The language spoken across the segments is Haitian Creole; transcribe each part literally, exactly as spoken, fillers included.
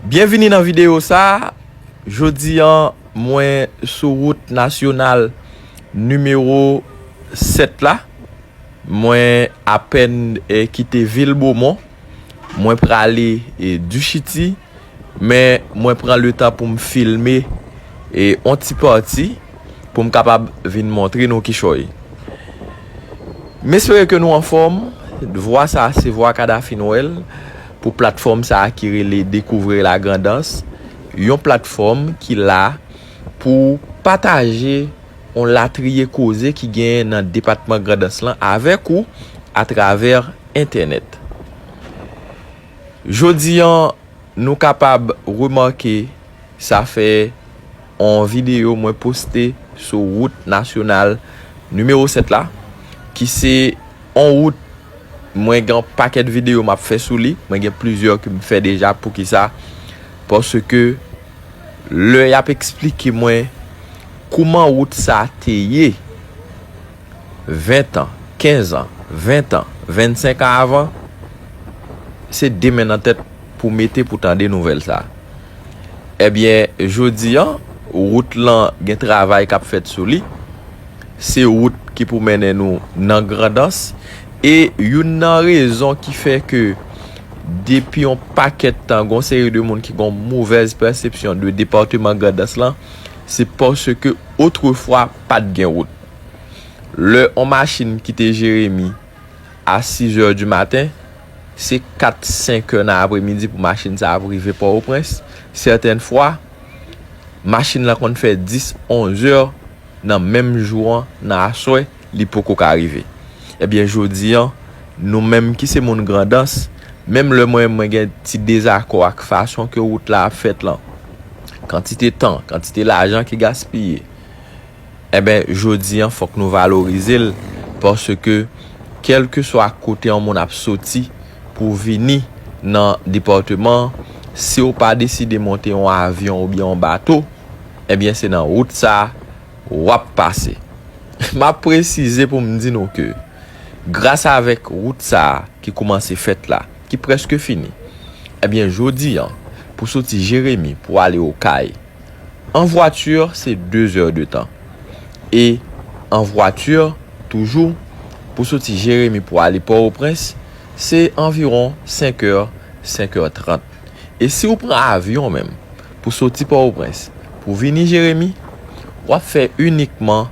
Byenvini nan videyo sa a. Jodi an, mwen sou wout nasyonal nimewo sèt la. Mwen apèn, eh, kite vil Bomon. Mwen prale, eh, Dichiti, men mwen pran letan pou m filme, eh, on ti pati pou m kapab vin montre nou kichòy. M espere ke nou anfòm. Vwa sa a se vwa Kadafi Nwèl pou platfòm sa a ki rele Découvrir la Grand'Anse, yon platfòm ki la pou pataje yon latriye koze ki genyen nan depatman Grandans lan avèk ou atravè entènèt. Jodi an, nou kapab remake sa fè on videyo mwen poste sou wout nasyonal nimewo sèt la, ki se on wout mwen gen on pakèt videyo m ap fè sou li. Mwen gen plizyè ke m fè deja. Poukisa? Paske lè y ap eksplike mwen kouman wout sa te ye ven an, kenz an, ven an, vennsenk an avan, se de men nan tèt pou mete pou tande nouvèl sa. Ebyen, jodi an, wout lan gen travay k ap fèt sou li. Se wout ki pou mennen nou nan Grandans. E youn nan rezon ki fè ke depi yon pakèt tan, gon seri de moun ki gon movèz pèsepsyon de depatman Grandans lan, se paske otrefwa pa t gen wout. Lè on machin kite Jeremi a sizè di maten, se kat, senk è nan apremidi pou machin sa ap rive Pòtoprens. Sètèn fwa, machin lan konn fè dis, onzè nan menm jou an, nan aswè, li poko ka rive. Ebyen, jodi an, nou menm ki se moun Grandans, menm lè mwen, mwen gen ti dezakò ak fason ke wout la ap fèt lan, kantite tan, kantite lajan ki gaspiye, enben, jodi an, fòk nou valorize l, paske kèlkeswa kote yon moun ap soti pou vini nan depatman an, si w pa deside monte yon avyon oubyen yon bato, ebyen, se nan wout sa a w ap pase. M ap presize pou m di nou ke, gras avèk wout sa a ki koumanse fèt la, ki prèske fini, ebyen, jodi an, pou soti Jeremi pou ale Okay, an vwati, se de zè de tan. E an vwati, toujou, pou soti Jeremi pou ale Pòtoprens, se anviwon senk è, senk è trant. E si w pran avyon menm, pou soti Pòtoprens, pou vini Jeremi, w ap fè inikman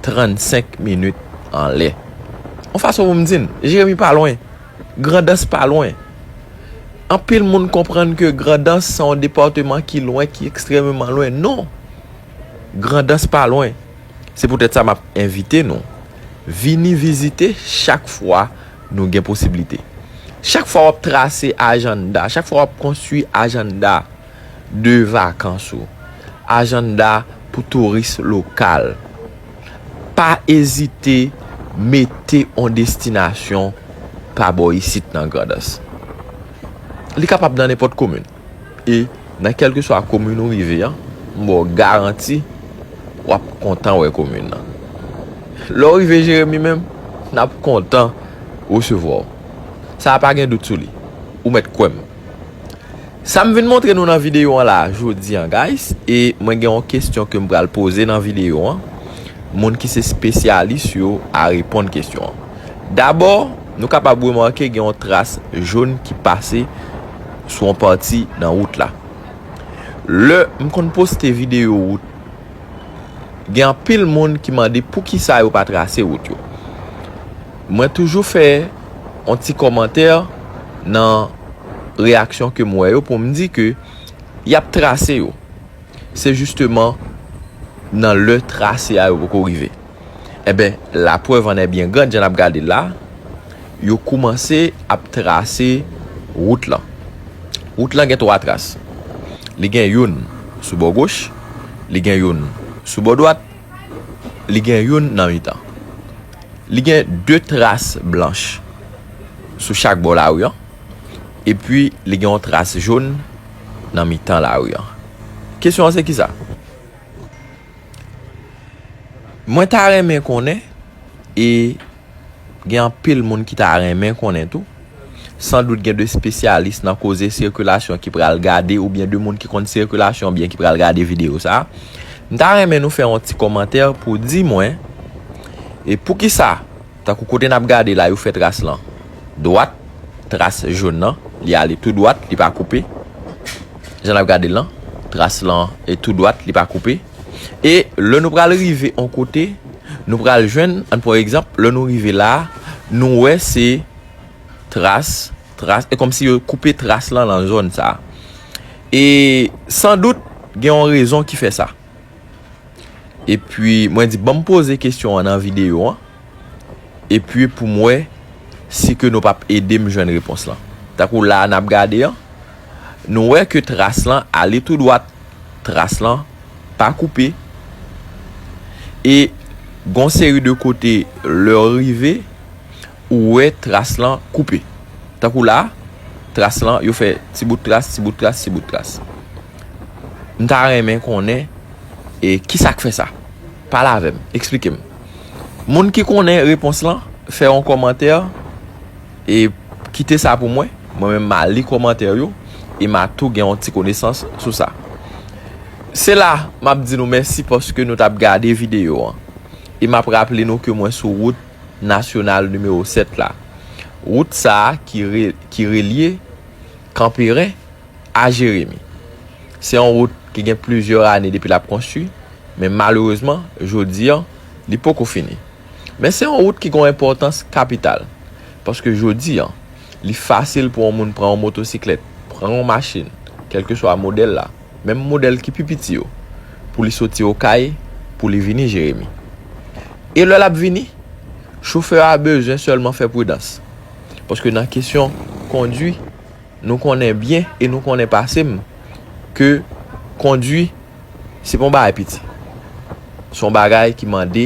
trannsenk minit anlè. Yon fason pou m di n, Jeremi pa lwen. Grandans pa lwen. Anpil moun konprann ke Grandans se yon depatman ki lwen, ki ekstrèmeman lwen. Non! Grandans pa lwen. Se poutèt sa m ap envite nou vini vizite chak fwa nou gen posiblite. Chak fwa w ap trase ajannda, chak fwa w ap konstwi ajannda de vakans ou, ajannda pou touris lokal, pa ezite mete on destinasyon pa bò isit nan Grandans. Li kapab nan nenpòt komin. E nan kèlkeswa komin ou rive an, m ba w garanti, w ap kontan wè komin nan. Lè w rive Jeremi menm, n ap kontan resevwa w. Sa a pa gen dout sou li. Ou mèt kwè m. Sa m vin montre nou nan videyo an la, jodi an, guys, e mwen gen yon kesyon ke m pral poze nan videyo an. Moun ki se espesyalis yo a reponn kesyon an. Dabò, nou kapab remake gen yon tras jòn ki pase sou yon pati nan wout la. Lè m konn poste videyo wout, gen anpil moun ki mande poukisa yo pa trase wout yo. Mwen toujou fè yon ti kòmantè nan reyaksyon ke m wè yo pou m di ke y ap trase yo. Se jisteman nan lè trase a yo poko rive. Enben, la preuve en est bien grande, jan n ap gade l la, yo koumanse ap trase wout lan. Wout lan gen twa tras. Li gen youn sou bò goch, li gen youn sou bò dwat, li gen youn nan mitan. Li gen de tras blanch sou chak bò lari an, epi li gen yon tras jòn nan mitan lari an. Kesyon an se kisa? Mwen ta renmen konnen, e gen anpil moun ki ta renmen konnen tou, San dout gen de espesyalis nan koze sikilasyon ki pral gade oubyen de moun ki konn sikilasyon byen ki pral gade videyo sa a. M ta renmen nou fè yon ti kòmantè pou di mwen, e poukisa, tankou kote n ap gade la, yo fè tras lan dwat, tras jòn nan, li ale tou dwat, li pa koupe. Jan n ap gade l lan, tras lan e tou dwat, li pa koupe. E lè nou pral rive yon kote, nou pral jwenn, ann pran egzanp, lè nou rive la, nou wè se tras, tras, e kòmsi yo koupe tras lan nan zòn sa a. E san dout, gen yon rezon ki fè sa. Epi, mwen di, ban m poze kesyon an nan videyo an. Epi, pou m wè si ke nou p ap ede m jwenn repons lan. Tankou la, n ap gade an, nou wè ke tras lan ale tou dwat, tras lan pa koupe. E gon seri de kote, lè w rive, ou wè tras lan koupe. Tankou la, tras lan, yo fè ti bout tras, ti bout tras, ti bout tras. M ta renmen konnen, e, kisa k fè sa? Pale avè m, eksplike m. Moun ki konnen repons lan, fè yon kòmantè e kite sa pou mwen. Mwen menm, m a li kòmantè yo e m a tou gen yon ti konesans sou sa. Se la, m ap di nou mèsi paske nou t ap gade videyo an. E m ap raple nou ke mwen sou wout nasyonal nimewo sèt la. Wout sa a ki re-, ki relye Kanperen a Jeremi. Se yon wout ki gen plizyè ane depi l ap konstwi, men malerezman, jodi a, li poko fini. Men se yon wout ki gen yon enpòtans kapital, paske jodi a, li fasil pou yon moun pran yon motosiklèt, pran yon machin, kèlkeswa modèl la, menm modèl ki pi piti yo, pou li soti Okay, pou li vini Jeremi. E lè l ap vini, chofè a bezwen sèlman fè pridans. Paske nan kesyon kondwi, nou konnen byen e nou konnen pase m ke kondwi, se pa yon bagay piti. Se yon bagay ki mande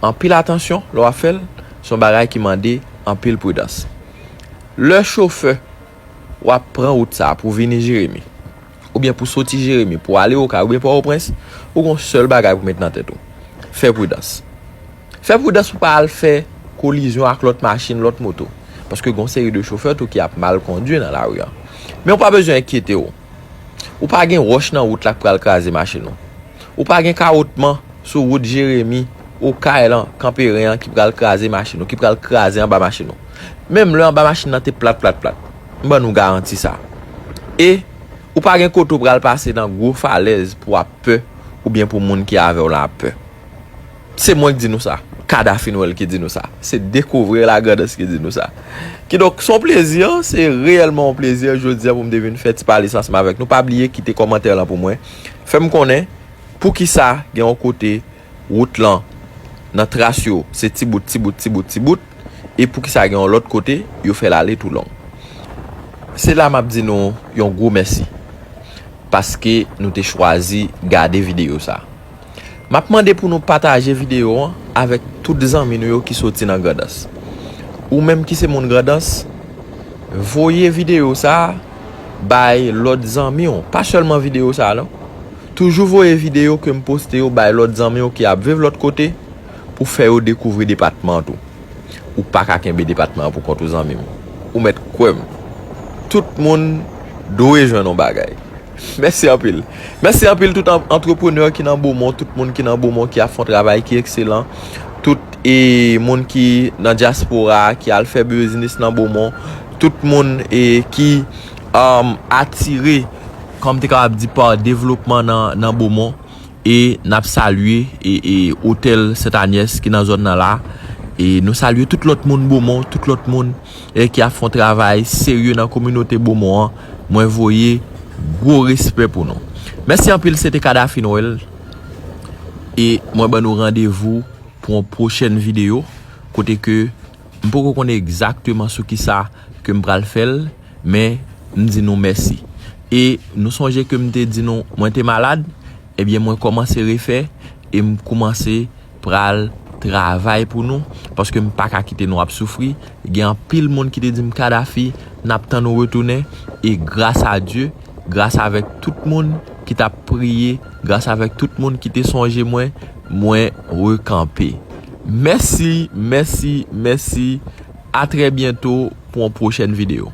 anpil atansyon lè w ap fè l, se yon bagay ki mande anpil pridans. Lè chofè w ap pran wout sa a pou vini Jeremi, oubyen pou soti Jeremi, pou ale Okay, oubyen Pòtoprens, ou gon sèl bagay pou met nan tèt ou. Fè pridans. Fè pridans pou pa al fè kolizyon ak lòt machin, lòt moto. Paske gon seri de chofè tou ki ap mal kondwi nan lari an. Men ou pa bezwen enkyete w. Ou pa gen wòch nan wout la k pral kraze machin ou. Ou pa gen kawotman sou wout Jeremi, Okay lan, Kanperen an ki pral kraze machin ou, ki pral kraze anba machin ou. Menm lè anba machin nan te plat, plat, plat. M ban nou garanti sa. E ou pa gen kote w pral pase nan gwo falèz pou w ap pè oubyen pou moun ki avè w lan ap pè. Se mwen ki di nou sa. Kadafi Nwèl ki di nou sa. Se Découvrir la Grand'Anse ki di nou sa. Kidonk, se yon plezi, se reyèlman yon plezi jodi a pou m te vin fè ti pale sa ansanm avèk nou. Pa bliye kite kòmantè lan pou mwen. Fè m konnen poukisa gen yon kote wout lan nan tras yo, se ti bout, ti bout, ti bout, ti bout, e poukisa gen yon lòt kote yo fè l ale tou long. Se la m ap di nou yon gwo mèsi paske nou te chwazi gade videyo sa. M ap mande pou nou pataje videyo an avèk tout zanmi nou yo ki soti nan Grandans. Ou menm ki se moun Grandans, voye videyo sa bay lòt zanmi w. Pa sèlman videyo sa non. Toujou voye videyo ke m poste yo bay lòt zanmi w ki ap viv lòt kote pou fè yo dekouvri depatman an tou. Ou pa ka kenbe depatman an pou kont ou, zanmi m. Ou mèt kwè m. Tout moun dwe jwenn yon bagay. Mèsi anpil. Mèsi anpil tout an-, antreprenè ki nan Bomon, tout moun ki nan Bomon ki ap fè yon travay ki ekselan. Tout, e, moun ki nan dyaspora a, ki al fè biznis nan Bomon. Tout moun, e, ki, um, atire, kòm te kapab di, pa devlopman nan, nan Bomon. E n ap salye, e, e, Otèl Sent Anyès ki nan zòn nan la. E nou salye tout lòt moun Bomon, tout lòt moun, e, ki ap fè yon travay serye nan kominote Bomon an. Mwen voye gwo respè pou nou. Mèsi anpil, se te Kadafi Nwèl. E mwen ban nou randevou pou yon pwochèn videyo, kote ke m poko konnen egzakteman sou kisa ke m pral fè l, men m di nou mèsi. E nou sonje ke m te di nou mwen te malad, ebyen mwen kòmanse refè e m kòmanse pral travay pou nou, paske m pa ka kite nou ap soufri. Gen anpil moun ki te di m, "Kadafi, n ap tann ou retounen." E gras a Dye, gras avèk tout moun ki t ap priye, gras avèk tout moun ki te sonje mwen, mwen rekanpe. Mèsi, mèsi, mèsi. A trè byento pou yon pwochèn videyo.